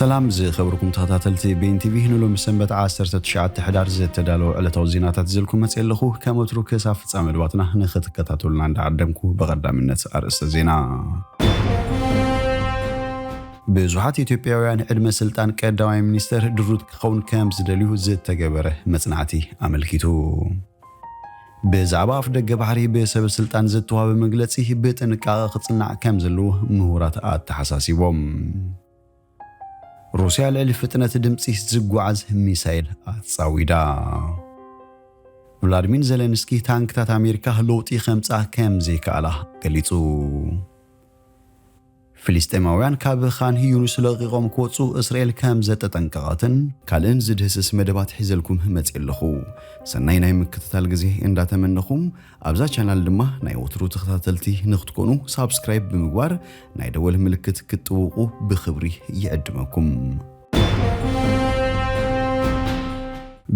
ሰላም ዝኸበርኩም ተኸታተልቲ ቤን ቲቪ፣ ንሎሚ ሰንበት ዓሰርተ ትሽዓተ ሕዳር ዝተዳለወ ዕለታዊ ዜናታት ሒዘልኩም መፅእ ኣለኹ። ከም ወትሩ ክሳብ ፍፃመ መደባትና ንኽትከታተሉና እንዳዓደምኩ ብቐዳምነት ኣርእስተ ዜና። ብዙሓት ኢትዮጵያውያን ዕድመ ስልጣን ቀዳማይ ሚኒስተር ድሩት ክኸውን ከም ዝደልዩ ዝተገበረ መጽናዕቲ ኣመልኪቱ። ብዛዕባ ኣፍ ደገ ባሕሪ ብሰበ ስልጣን ዝተዋህበ መግለጺ ብጥንቃቐ ክጽናዕ ከም ዘለዎ ምሁራት ኣተሓሳሲቦም። ሩስያ ልዕሊ ፍጥነት ድምጺ ዝጓዓዝ ሚሳይል ኣጻዊዳ። ቭላድሚር ዜለንስኪ ታንክታት ኣሜሪካ ለውጢ ከምጽኣ ከም ዘይከኣላ ገሊጹ። ፍልስጤማውያን ካብ ኻን ዩኑስ ለቒቖም ክወጹ እስራኤል ከም ዘጠጠንቀቐትን ካልእን ዝድህስስ መደባት ሒዘልኩም መጽእ ኣለኹ። ሰናይ ናይ ምክትታል ግዜ እንዳተመነኹም፣ ኣብዛ ቻናል ድማ ናይ ወትሩ ተኸታተልቲ ንክትኮኑ ሳብስክራይብ ብምግባር ናይ ደወል ምልክት ክትጥውቑ ብኽብሪ ይዕድመኩም።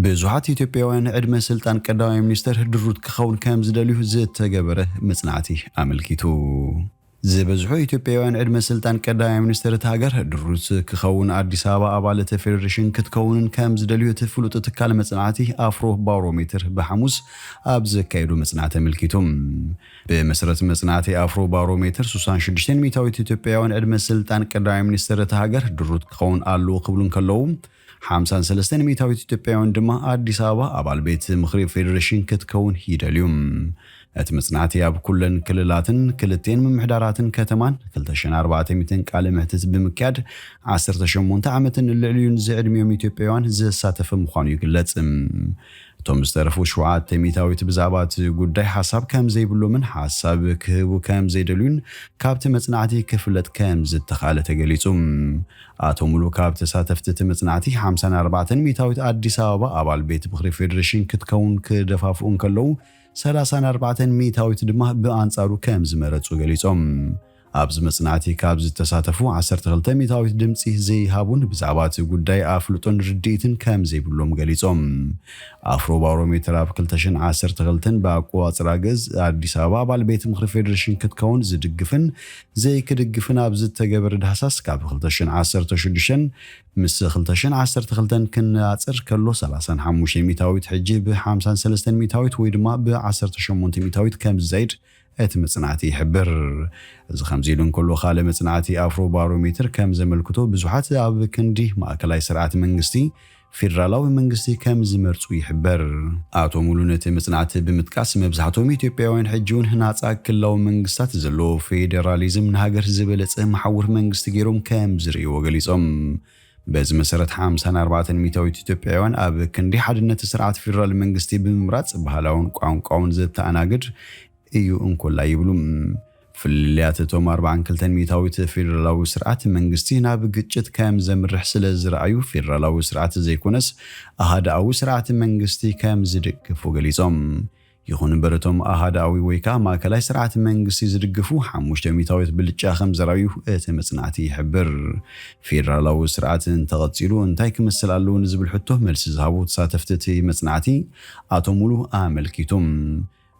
ብዙሓት ኢትዮጵያውያን ዕድመ ስልጣን ቀዳማይ ሚኒስተር ድሩት ክኸውን ከም ዝደልዩ ዝተገበረ መጽናዕቲ ኣመልኪቱ። ዝበዝሑ ኢትዮጵያውያን ዕድመ ስልጣን ቀዳማይ ሚኒስተር እታ ሃገር ድሩት ክኸውን ኣዲስ ኣበባ ኣባል እቲ ፌዴሬሽን ክትከውንን ከም ዝደልዩ እቲ ፍሉጥ ትካል መጽናዕቲ ኣፍሮ ባሮሜትር ብሓሙስ ኣብ ዘካየዱ መጽናዕቲ ኣመልኪቱ። ብመሰረት መጽናዕቲ ኣፍሮ ባሮሜትር፣ ስሳን ሽዱሽተ ሚእታዊት ኢትዮጵያውያን ዕድመ ስልጣን ቀዳማይ ሚኒስተር እታ ሃገር ድሩት ክኸውን ኣለዎ ክብሉ እንከለዉ፣ ሓምሳን ሰለስተን ሚእታዊት ኢትዮጵያውያን ድማ ኣዲስ ኣበባ ኣባል ቤት ምኽሪ ፌዴሬሽን ክትከውን ይደልዩ። እቲ መጽናዕቲ ኣብ ኩለን ክልላትን ክልቴን ምምሕዳራትን ከተማን ክልተ ሽሕን ኣርባዕተ ሚእትን ቃለ መሕትት ብምክያድ፣ ዓሰርተ ሸሞንተ ዓመትን ልዕሊኡን ዝዕድሚኦም ኢትዮጵያውያን ዘሳተፈ ምዃኑ ይግለጽ። እቶም ዝተረፉ ሸውዓተ ሚእታዊት ብዛዕባ እቲ ጉዳይ ሓሳብ ከም ዘይብሎምን ሓሳብ ክህቡ ከም ዘይደልዩን ካብቲ መጽናዕቲ ክፍለጥ ከም ዝተኻእለ ተገሊጹ። ኣቶ ሙሉ ካብ ተሳተፍቲ እቲ መጽናዕቲ ሓምሳን ኣርባዕተን ሚእታዊት ኣዲስ ኣበባ ኣባል ቤት ምኽሪ ፌዴሬሽን ክትከውን ክደፋፍኡ እንከለዉ፣ ሰላሳን ኣርባዕተን ሚእታዊት ድማ ብኣንጻሩ ከም ዝመረጹ ገሊጾም። ኣብዚ መጽናዕቲ ካብ ዝተሳተፉ ዓሰርተ ክልተ ሚእታዊት ድምጺ ዘይሃቡን ብዛዕባ እቲ ጉዳይ ኣፍልጦን ርድኢትን ከም ዘይብሎም ገሊጾም። ኣፍሮ ባሮሜትር ኣብ ክልተ ሽሕን ዓሰርተ ክልተን ብኣቆጻጽራ ግእዝ ኣዲስ ኣበባ ኣባል ቤት ምኽሪ ፌዴሬሽን ክትከውን ዝድግፍን ዘይክድግፍን ኣብ ዝተገበረ ዳህሳስ ካብ ክልተ ሽሕን ዓሰርተ ሽዱሽተን ምስ ክልተ ሽሕን ዓሰርተ ክልተን ክነጻጸር ከሎ ሰላሳን ሓሙሽተ ሚእታዊት ሕጂ ብ ሓምሳን ሰለስተን ሚእታዊት ወይ ድማ ብ ዓሰርተ ሸሞንተ ሚእታዊት ከም ዝዛይድ እቲ መጽናዕቲ ይሕብር። እዚ ከምዚ ኢሉ እንከሎ፣ ካልእ መጽናዕቲ ኣፍሮ ባሮሜትር ከም ዘመልክቶ ብዙሓት ኣብ ክንዲ ማእከላይ ስርዓት መንግስቲ ፌደራላዊ መንግስቲ ከም ዝመርጹ ይሕበር። ኣቶ ሙሉ ነቲ መጽናዕቲ ብምጥቃስ፣ መብዛሕትኦም ኢትዮጵያውያን ሕጂ እውን ናጻ ክልላዊ መንግስታት ዘለዎ ፌደራሊዝም ንሃገር ዝበለጸ መሓውር መንግስቲ ገይሮም ከም ዝርእይዎ ገሊጾም። በዚ መሰረት ሓምሳን ኣርባዕተን ሚእታዊት ኢትዮጵያውያን ኣብ ክንዲ ሓድነት ስርዓት ፌደራል መንግስቲ ብምምራጽ ባህላውን ቋንቋውን ዘተኣናግድ እዩ እንኮላ ይብሉ። ፍልልያት እቶም ኣርባዓን ክልተን ሚእታዊት ፌደራላዊ ስርዓት መንግስቲ ናብ ግጭት ከም ዘምርሕ ስለ ዝረኣዩ ፌደራላዊ ስርዓት ዘይኮነስ ኣሃዳኣዊ ስርዓት መንግስቲ ከም ዝድግፉ ገሊጾም። ይኹን እምበር እቶም ኣሃዳኣዊ ወይ ከዓ ማእከላይ ስርዓት መንግስቲ ዝድግፉ ሓሙሽተ ሚእታዊት ብልጫ ከም ዘራዩ እቲ መጽናዕቲ ይሕብር። ፌደራላዊ ስርዓት እንተቐጺሉ እንታይ ክመስል ኣለዎ ንዝብል ሕቶ መልሲ ዝሃቡ ተሳተፍቲ እቲ መጽናዕቲ ኣቶ ሙሉ ኣመልኪቶም።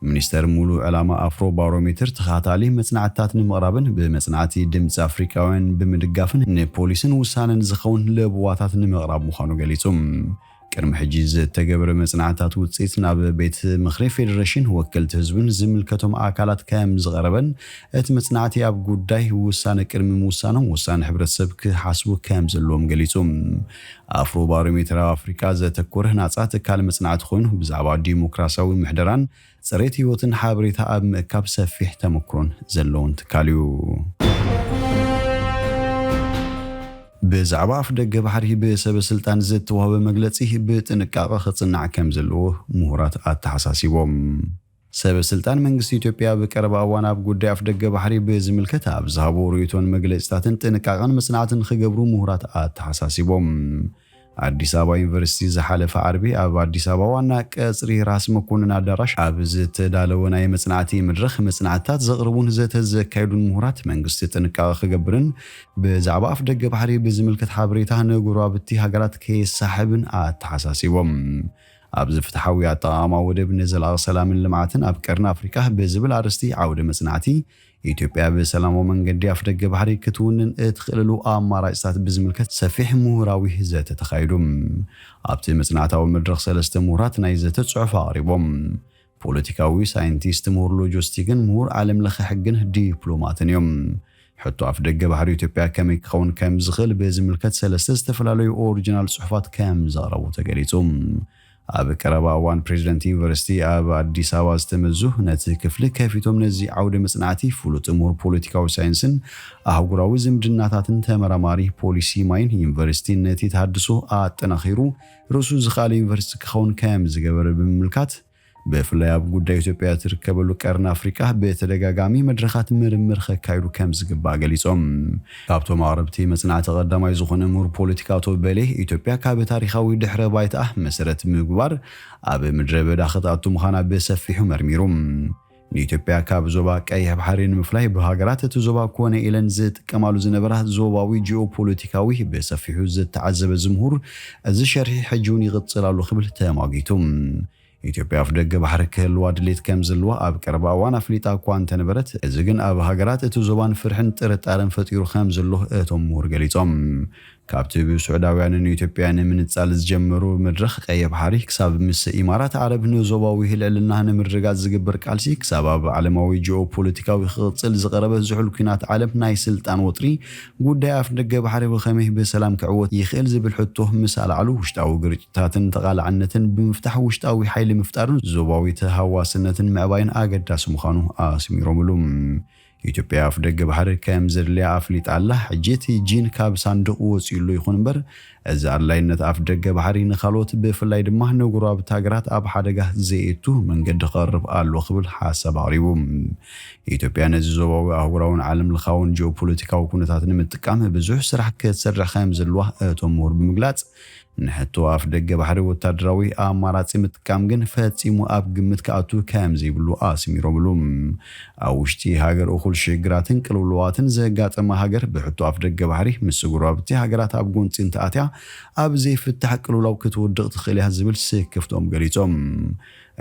ሚኒስተር ሙሉ ዕላማ ኣፍሮ ባሮሜትር ተኸታታሊ መጽናዕትታት ንምቕራብን ብመጽናዕቲ ድምፂ ኣፍሪካውያን ብምድጋፍን ንፖሊስን ውሳነን ዝኸውን ለብዋታት ንምቕራብ ምዃኑ ገሊጹ። ቅድሚ ሕጂ ዝተገብረ መጽናዕትታት ውፅኢት ናብ ቤት ምኽሪ ፌዴሬሽን፣ ወከልቲ ህዝብን ዝምልከቶም ኣካላት ከም ዝቐረበን እቲ መጽናዕቲ ኣብ ጉዳይ ውሳነ ቅድሚ ምውሳኖም ውሳነ ሕብረተሰብ ክሓስቡ ከም ዘለዎም ገሊጹ። ኣፍሮ ባሮሜትር ኣብ ኣፍሪካ ዘተኮረ ናጻ ትካል መጽናዕቲ ኮይኑ ብዛዕባ ዲሞክራሲያዊ ምሕደራን ጽሬት ህይወትን ሓበሬታ ኣብ ምእካብ ሰፊሕ ተመክሮን ዘለዎን ትካል እዩ። ብዛዕባ ኣፍ ደገ ባሕሪ ብሰበ ስልጣን ዝተዋህበ መግለጺ ብጥንቃቐ ክጽናዕ ከም ዘለዎ ምሁራት ኣተሓሳሲቦም። ሰበ ስልጣን መንግስቲ ኢትዮጵያ ኣብ ቀረባ እዋን ኣብ ጉዳይ ኣፍ ደገ ባሕሪ ብዝምልከት ኣብ ዝሃቦ ርእይቶን መግለጺታትን ጥንቃቐን መጽናዕትን ክገብሩ ምሁራት ኣተሓሳሲቦም። ኣዲስ ኣበባ ዩኒቨርሲቲ ዝሓለፈ ዓርቢ ኣብ ኣዲስ ኣበባ ዋና ቀጽሪ ራስ መኮንን ኣዳራሽ ኣብ ዝተዳለወ ናይ መጽናዕቲ መድረኽ መጽናዕትታት ዘቕርቡን ዘተ ዘካየዱን ምሁራት መንግስቲ ጥንቃቐ ክገብርን ብዛዕባ ኣፍ ደገ ባሕሪ ብዝምልከት ሓበሬታ ንጎረባብቲ ሃገራት ከየሳሕብን ኣተሓሳሲቦም። ኣብዚ ፍትሓዊ ኣጠቓቕማ ወደብ ንዘላቒ ሰላምን ልምዓትን ኣብ ቀርኒ ኣፍሪቃ ብዝብል ኣርእስቲ ዓውደ መጽናዕቲ፣ ኢትዮጵያ ብሰላማዊ መንገዲ ኣፍደገ ባሕሪ ክትውንን እትኽእለሉ ኣማራጭታት ብዝምልከት ሰፊሕ ምሁራዊ ዘተ ተኻይዱ። ኣብቲ መጽናዕታዊ መድረኽ ሰለስተ ምሁራት ናይ ዘተ ጽሑፍ ኣቕሪቦም። ፖለቲካዊ ሳይንቲስት፣ ምሁር ሎጂስቲክን ምሁር ዓለም ለኸ ሕግን ዲፕሎማትን እዮም። ሕቶ ኣፍደገ ባሕሪ ኢትዮጵያ ከመይ ክኸውን ከም ዝኽእል ብዝምልከት ሰለስተ ዝተፈላለዩ ኦሪጂናል ጽሑፋት ከም ዘቕረቡ ተገሊጹ። ኣብ ቀረባ እዋን ፕሬዚደንት ዩኒቨርሲቲ ኣብ ኣዲስ ኣበባ ዝተመዙ ነቲ ክፍሊ ከፊቶም ነዚ ዓውደ መጽናዕቲ ፍሉጥ ምሁር ፖለቲካዊ ሳይንስን ኣህጉራዊ ዝምድናታትን ተመራማሪ ፖሊሲ ማይን ዩኒቨርሲቲ ነቲ ተሃድሶ ኣጠናኺሩ ርእሱ ዝኸኣለ ዩኒቨርሲቲ ክኸውን ከም ዝገበረ ብምምልካት ብፍላይ ኣብ ጉዳይ ኢትዮጵያ ትርከበሉ ቀርኒ ኣፍሪቃ ብተደጋጋሚ መድረኻት ምርምር ከካይዱ ከም ዝግባእ ገሊጾም። ካብቶም ኣቕረብቲ መጽናዕቲ ቀዳማይ ዝኾነ ምሁር ፖለቲካ ኣቶ በሌ ኢትዮጵያ ካብ ታሪኻዊ ድሕረ ባይታኣ መሰረት ምግባር ኣብ ምድረ በዳ ክትኣቱ ምዃና ብሰፊሑ መርሚሩ። ንኢትዮጵያ ካብ ዞባ ቀይሕ ባሕሪ ንምፍላይ ብሃገራት እቲ ዞባ ኮነ ኢለን ዝጥቀማሉ ዝነበራ ዞባዊ ጂኦፖለቲካዊ ብሰፊሑ ዝተዓዘበ እዚ ምሁር እዚ ሸርሒ ሕጂ እውን ይቕጽል ኣሎ ክብል ተማጊቱ። ኢትዮጵያ ኣፍደገ ባሕሪ ክህልዋ ድሌት ከም ዘለዋ ኣብ ቀረባ እዋን ኣፍሊጣ እኳ እንተነበረት፣ እዚ ግን ኣብ ሃገራት እቲ ዞባን ፍርሕን ጥርጣረን ፈጢሩ ከም ዘሎ እቶም ምሁር ገሊጾም። ካብቲ ብስዑዳውያንን ኢትዮጵያን ንምንጻል ዝጀመሩ መድረኽ ቀይሕ ባሕሪ ክሳብ ምስ ኢማራት ዓረብ ንዞባዊ ልዕልና ንምርግጋጽ ዝግበር ቃልሲ ክሳብ ኣብ ዓለማዊ ጂኦፖለቲካዊ ክቕጽል ዝቐረበ ዝሑል ኲናት ዓለም ናይ ስልጣን ወጥሪ ጉዳይ ኣፍደገ ባሕሪ ብኸመይ ብሰላም ክዕወት ይኽእል ዝብል ሕቶ ምስ ኣልዓሉ ውሽጣዊ ግርጭ ታትን ተቓላዕነትን ብምፍታሕ ውሽጣዊ ሓይሊ ምፍጣርን ዞባዊ ተሃዋስነትን ምዕባይን ኣገዳሲ ምዃኑ ኣስሚሮምሉ። ኢትዮጵያ ኣፍደገ ባሕሪ ከም ዘድልያ ኣፍሊጣ ኣላ። ሕጂ እቲ ጂን ካብ ሳንዱቕ ወጺኡ ኣሎ። ይኹን እምበር፣ እዚ ኣድላይነት ኣፍደገ ባሕሪ ንኻልኦት ብፍላይ ድማ ንጎረባብቲ ሃገራት ኣብ ሓደጋ ዘየእቱ መንገዲ ክቐርብ ኣሎ ክብል ሓሳብ ኣቕሪቡ። ኢትዮጵያ ነዚ ዞባዊ ኣህጉራውን ዓለም ለኻውን ጂኦፖለቲካዊ ኩነታት ንምጥቃም ብዙሕ ስራሕ ክትሰርሕ ከም ዘለዋ እቶም ምሁር ብምግላጽ፣ ንሕቶ ኣፍደገ ባሕሪ ወታደራዊ ኣማራጺ ምጥቃም ግን ፈጺሙ ኣብ ግምት ክኣቱ ከም ዘይብሉ ኣስሚሮምሉ። ኣብ ውሽጢ ሃገር እኹል ሽግራትን ቅልውላዋትን ዘጋጠማ ሃገር ብሕቶ ኣፍደገ ባሕሪ ምስ ጎረባብቲ ሃገራት ኣብ ጎንጺ እንተኣትያ ኣብ ዘይፍታሕ ቅልውላው ክትወድቕ ትኽእል እያ ዝብል ስክፍቶም ገሊጾም።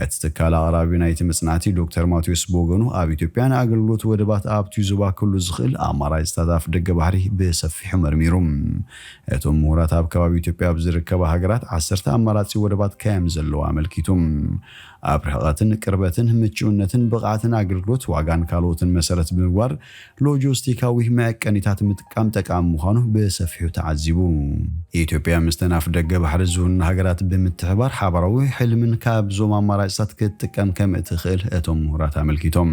እቲ ትካል ኣቕራቢ ናይቲ መጽናዕቲ ዶክተር ማቴዎስ ቦገኑ ኣብ ኢትዮጵያ ንኣገልግሎት ወደባት ኣብቲ ዞባ ክህሉ ዝኽእል ኣማራጺታት ኣፍደገ ባሕሪ ብሰፊሑ መርሚሩ። እቶም ምሁራት ኣብ ከባቢ ኢትዮጵያ ኣብ ዝርከባ ሃገራት ዓሰርተ ኣማራጺ ወደባት ከም ዘለዋ ኣመልኪቱ። ኣብ ርሕቐትን ቅርበትን ምቹእነትን ብቕዓትን ኣገልግሎት ዋጋን ካልኦትን መሰረት ብምግባር ሎጂስቲካዊ መዐቀኒታት ምጥቃም ጠቃሚ ምዃኑ ብሰፊሑ ተዓዚቡ። ኢትዮጵያ ምስተን ኣፍደገ ባሕሪ ዝውንና ሃገራት ብምትሕባር ሓባራዊ ሕልምን ካብዞም ኣማራጭታት ክትጥቀም ከም እትኽእል እቶም ምሁራት ኣመልኪቶም።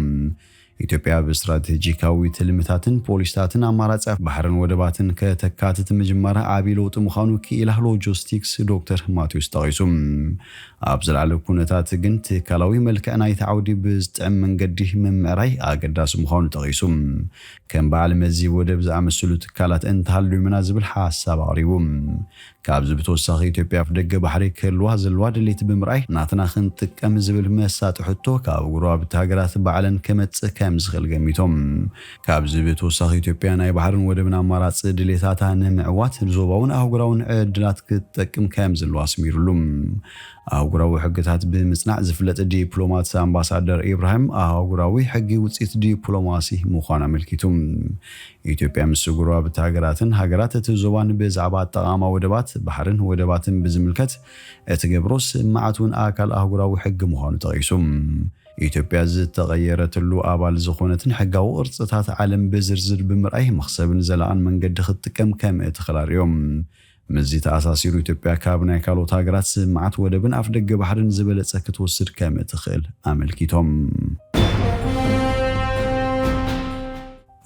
ኢትዮጵያ ኣብ ስትራቴጂካዊ ትልምታትን ፖሊሲታትን ኣማራጺ ባሕርን ወደባትን ከተካትት ምጅማራ ዓቢ ለውጢ ምዃኑ ክኢላ ሎጂስቲክስ ዶክተር ማቴዎስ ጠቒሱ። ኣብ ዝለዓለ ኩነታት ግን ትካላዊ መልክዕ ናይቲ ዓውዲ ብዝጥዕም መንገዲ ምምዕራይ ኣገዳሲ ምዃኑ ጠቒሱ። ከም በዓል መዚ ወደብ ዝኣመሰሉ ትካላት እንተሃልዩምና ዝብል ሓሳብ ኣቕሪቡ። ካብዚ ብተወሳኺ ኢትዮጵያ ኣፍደገ ባሕሪ ክህልዋ ዘለዋ ድሌት ብምርኣይ ናትና ክንጥቀም ዝብል መሳጢ ሕቶ ካብ ጎረባብቲ ሃገራት ባዕለን ክመጽእ ከም ዝኽእል ገሚቶም። ካብዚ ብተወሳኺ ኢትዮጵያ ናይ ባሕርን ወደብን ኣማራጺ ድሌታታ ንምዕዋት ዞባውን ኣህጉራውን ዕድላት ክትጠቅም ከም ዘለዋ ኣስሚሩሉ። ኣህጉራዊ ሕግታት ብምጽናዕ ዝፍለጥ ዲፕሎማት ኣምባሳደር ኢብራሂም ኣህጉራዊ ሕጊ ውጽኢት ዲፕሎማሲ ምዃኑ ኣመልኪቱ። ኢትዮጵያ ምስ ጎረባብቲ ሃገራትን ሃገራት እቲ ዞባን ብዛዕባ ኣጠቓቕማ ወደባት፣ ባሕርን ወደባትን ብዝምልከት እትገብሮ ስምምዓት እውን ኣካል ኣህጉራዊ ሕጊ ምዃኑ ጠቒሱ። ኢትዮጵያ ዝተቐየረትሉ ኣባል ዝኾነትን ሕጋዊ ቅርጽታት ዓለም ብዝርዝር ብምርኣይ መኽሰብን ዘላቕን መንገዲ ክትጥቀም ከም እትኽእል ኣርእዮም። ምስዚ ተኣሳሲሩ ኢትዮጵያ ካብ ናይ ካልኦት ሃገራት ስምምዓት ወደብን ኣፍደገ ባሕርን ዝበለጸ ክትወስድ ከም እትኽእል ኣመልኪቶም።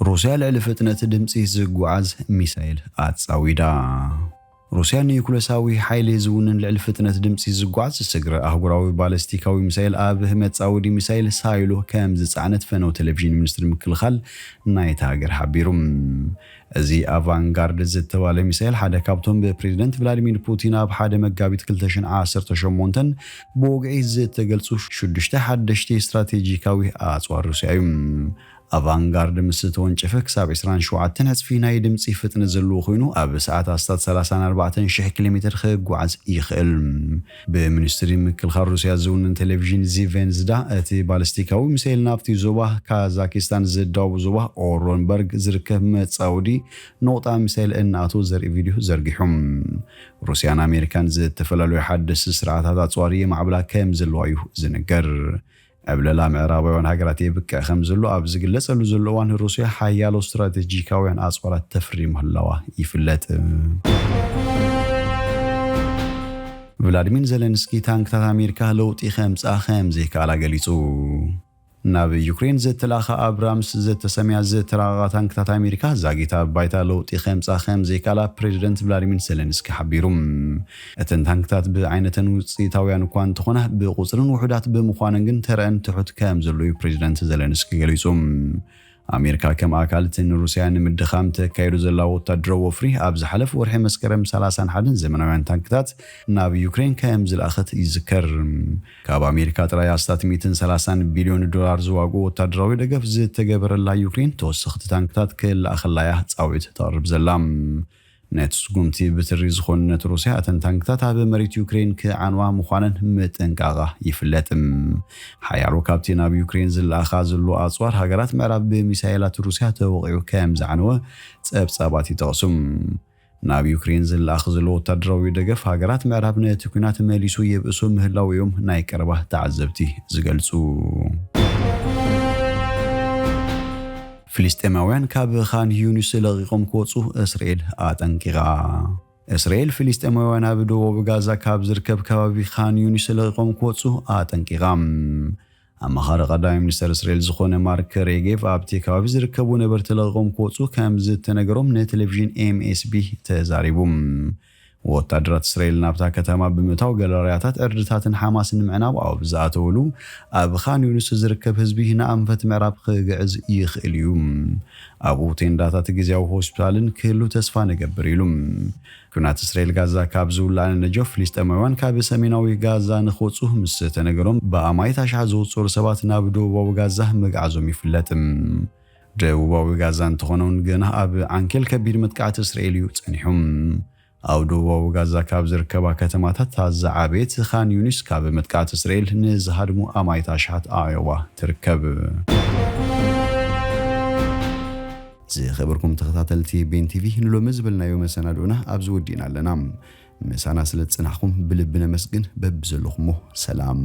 ሩስያ ልዕሊ ፍጥነት ድምጺ ዝጓዓዝ ሚሳይል ኣጻዊዳ። ሩስያ ኒዩክለሳዊ ሓይሊ ዝውንን ልዕሊ ፍጥነት ድምጺ ዝጓዓዝ ስግረ ኣህጉራዊ ባለስቲካዊ ሚሳይል ኣብ መጻወዲ ሚሳይል ሳይሎ ከም ዝጸዓነት ፈነው ቴሌቪዥን ሚኒስትሪ ምክልኻል ናይታ ሃገር ሓቢሩ። እዚ ኣቫንጋርድ ዝተባለ ሚሳይል ሓደ ካብቶም ብፕሬዚደንት ቭላዲሚር ፑቲን ኣብ ሓደ መጋቢት ክልተ ሽሕን ዓሰርተ ሸሞንተን ብወግዒ ዝተገልጹ ሽዱሽተ ሓደሽቲ ስትራቴጂካዊ ኣጽዋር ሩስያ እዩ። ኣቫንጋርድ ምስ ተወንጨፈ ክሳብ ዕስራን ሸውዓተን ዕጽፊ ናይ ድምጺ ፍጥነት ዘለዎ ኮይኑ፣ ኣብ ሰዓት ኣስታት ሰላሳን ኣርባዕተን ሽሕ ኪሎ ሜትር ክጓዓዝ ይኽእል። ብሚኒስትሪ ምክልኻል ሩስያ ዝውንን ቴሌቪዥን ዚቬንዝዳ፣ እቲ ባሊስቲካዊ ሚሳይል ናብቲ ዞባ ካዛኪስታን ዝዳወብ ዞባ ኦሮንበርግ ዝርከብ መጻወዲ ነቑጣ ሚሳይል እናኣተወ ዘርኢ ቪድዮ ዘርጊሑ። ሩስያን ኣሜሪካን ዝተፈላለዩ ሓደስቲ ስርዓታት ኣጽዋር የማዕብላ ከም ዘለዋ እዩ ዝንገር። ዕብለላ ምዕራባውያን ሃገራት የብቅዕ ከም ዘሎ ኣብ ዝግለጸሉ ዘሎ እዋን፣ ሩስያ ሓያሎ ስትራቴጂካውያን ኣጽዋራት ተፍሪ ምህላዋ ይፍለጥ። ቭላድሚር ዜሌንስኪ ታንክታት ኣሜሪካ ለውጢ ከምጽኣ ከም ዘይከኣላ ገሊጹ። ናብ ዩክሬን ዝተላእኻ ኣብራምስ ዝተሰምያ ዝተራቐቓ ታንክታት ኣሜሪካ ዛጊት ኣብ ባይታ ለውጢ ከምጽኣ ከም ዘይከኣላ ፕሬዚደንት ቭላድሚር ዜሌንስኪ ሓቢሩ። እተን ታንክታት ብዓይነተን ውፅኢታውያን እኳ እንተኾና፣ ብቁፅርን ውሑዳት ብምዃነን ግን ተረአን ትሑት ከም ዘሎ እዩ ፕሬዚደንት ዜሌንስኪ ገሊጹ። ኣሜሪካ ከም ኣካል እቲ ንሩስያ ንምድኻም ተካይዶ ዘላ ወታደራዊ ወፍሪ፣ ኣብ ዝሓለፈ ወርሒ መስከረም ሰላሳን ሓደን ዘመናውያን ታንክታት ናብ ዩክሬን ከም ዝለኣኸት ይዝከር። ካብ ኣሜሪካ ጥራይ ኣስታት ሚእትን ሰላሳን ቢልዮን ዶላር ዝዋግኡ ወታደራዊ ደገፍ ዝተገበረላ ዩክሬን፣ ተወሰኽቲ ታንክታት ክለኣኸላ እያ ጻውዒት ተቕርብ ዘላ። ነቲ ስጉምቲ ብትሪ ዝኾነነት ሩስያ፣ እተን ታንክታት ኣብ መሬት ዩክሬን ክዓንዋ ምዃነን ምጥንቃቓ ይፍለጥ። ሓያሎ ካብቲ ናብ ዩክሬን ዝለኣኻ ዘሎ ኣጽዋር፣ ሃገራት ምዕራብ ብሚሳይላት ሩስያ ተወቒዑ ከም ዝዓነወ ጸብጻባት ይጠቕሱ። ናብ ዩክሬን ዝለኣኽ ዘሎ ወታደራዊ ደገፍ፣ ሃገራት ምዕራብ ነቲ ኲናት መሊሱ የብእሶ ምህላው እዮም ናይ ቀረባ ተዓዘብቲ ዝገልጹ። ፍልስጤማውያን ካብ ኻን ዩኒስ ለቒቖም ክወጹ እስራኤል ኣጠንቂቓ። እስራኤል፣ ፍልስጤማውያን ኣብ ደቡብ ጋዛ ካብ ዝርከብ ከባቢ ኻን ዩኒስ ለቒቖም ክወጹ ኣጠንቂቓ። ኣማኻሪ ቀዳማይ ሚኒስተር እስራኤል ዝኾነ ማርክ ሬጌቭ፣ ኣብቲ ከባቢ ዝርከቡ ነበርቲ ለቒቖም ክወጹ ከም ዝተነገሮም ንቴሌቪዥን ኤምኤስቢ ተዛሪቡ። ወታደራት እስራኤል ናብታ ከተማ ብምእታው፣ ገለርያታት ዕርድታትን ሓማስን ንምዕናው ኣብ ዝኣተውሉ፣ ኣብ ኻን ዩኒስ ዝርከብ ህዝቢ ንኣንፈት ምዕራብ ክግዕዝ ይኽእል እዩ። ኣብኡ ቴንዳታት ግዝያዊ ሆስፒታልን ክህሉ ተስፋ ንገብር ኢሉ። ኲናት እስራኤል ጋዛ ካብ ዝውላዕ ንነጀው፣ ፍልስጤማውያን ካብ ሰሜናዊ ጋዛ ንኽወጹ ምስ ተነገሮም፣ ብኣማኢት ኣሽሓት ዝቑጸሩ ሰባት ናብ ደቡባዊ ጋዛ ምግዓዞም ይፍለጥ። ደቡባዊ ጋዛ እንተኾነ እውን፣ ገና ኣብ ዓንኬል ከቢድ መጥቃዕቲ እስራኤል እዩ ጸኒሑ። ኣብ ደቡባዊ ጋዛ ካብ ዝርከባ ከተማታት እታ ዝዓበየት ኻን ዩኒስ ካብ መጥቃዕቲ እስራኤል ንዝሃድሙ ኣማኢት ኣሽሓት ኣዕዮባ ትርከብ። ዝኸበርኩም ተኸታተልቲ ቤን ቲቪ፣ ንሎሚ ዝበልናዮ መሰናድኦና ኣብዚ ወዲእና ኣለና። ምሳና ስለ ዝጸናሕኩም ብልቢ ነመስግን። በብዘለኹሞ ሰላም።